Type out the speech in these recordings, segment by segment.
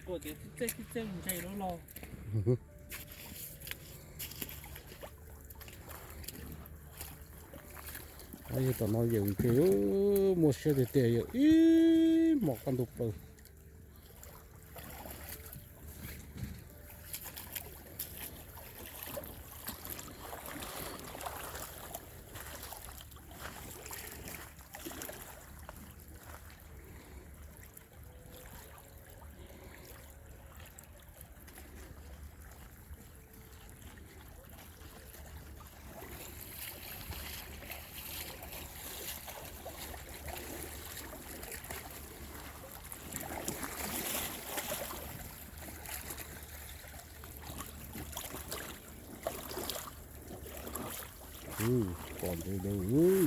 Txej txej ntse lawm los. Yog tom no yawm ntse, muaj siab tiag tiag, yawm ib hmos kaj ntug plaws. Pom ntau ntau.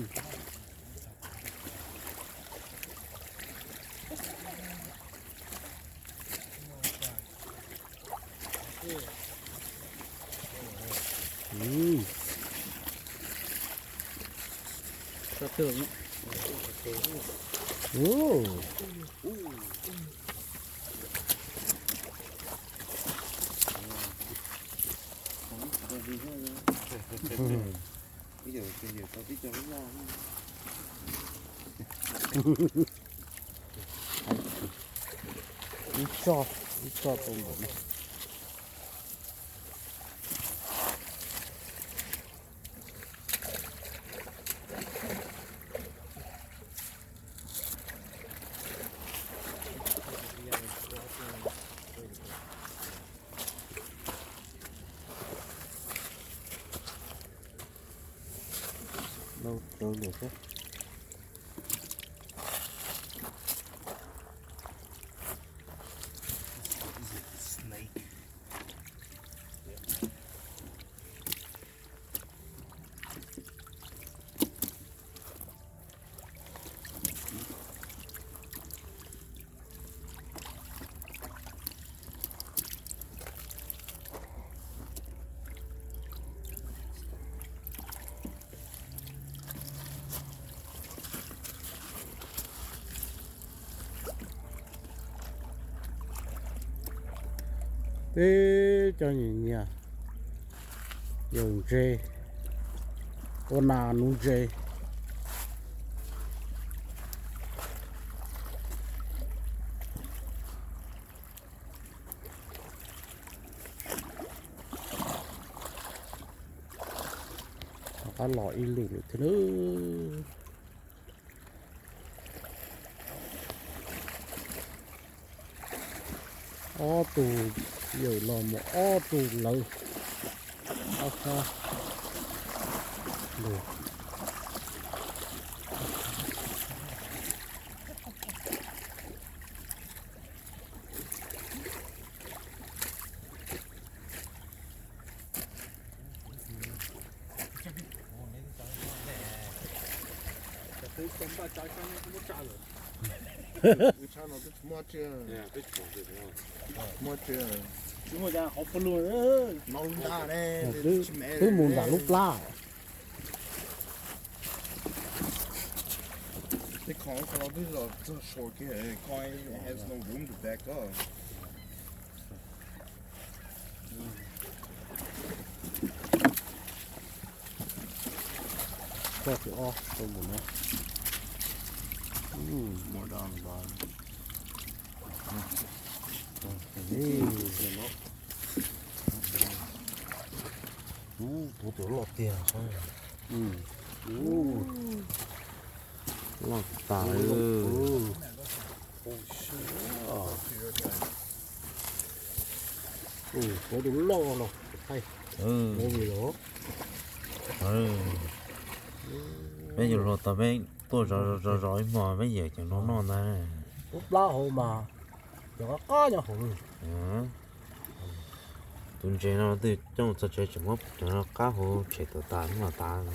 Ib tsob, ib tsob tau npaum no. Nau rawv lawm thiab. Teb cov nyiam nyiam yawm ntse, ua nas nuv ntses. Rov qab los ib lwm lawm thiab nawb. Ob tug yawm los mus ob tug lawv. Ob sab. Twb mus nram lub plab. Tej khoom ko twb los txog sua kiag, koj has no room to back up. Txoj thib ob tau mus no. More down the bottom. Ub, tus loj tiag. Loj tas. Tus loj los thaij movie los. Peb yuav luag tau peb tuaj zov zov ib hmos peb yawm cov no noj ntag. Lub plab hauv mas cov qab qab nyob hauv. Tus ntses no twb coj txog tsev tseem muab cov no qab hauv tshem tas tas hnub no tas.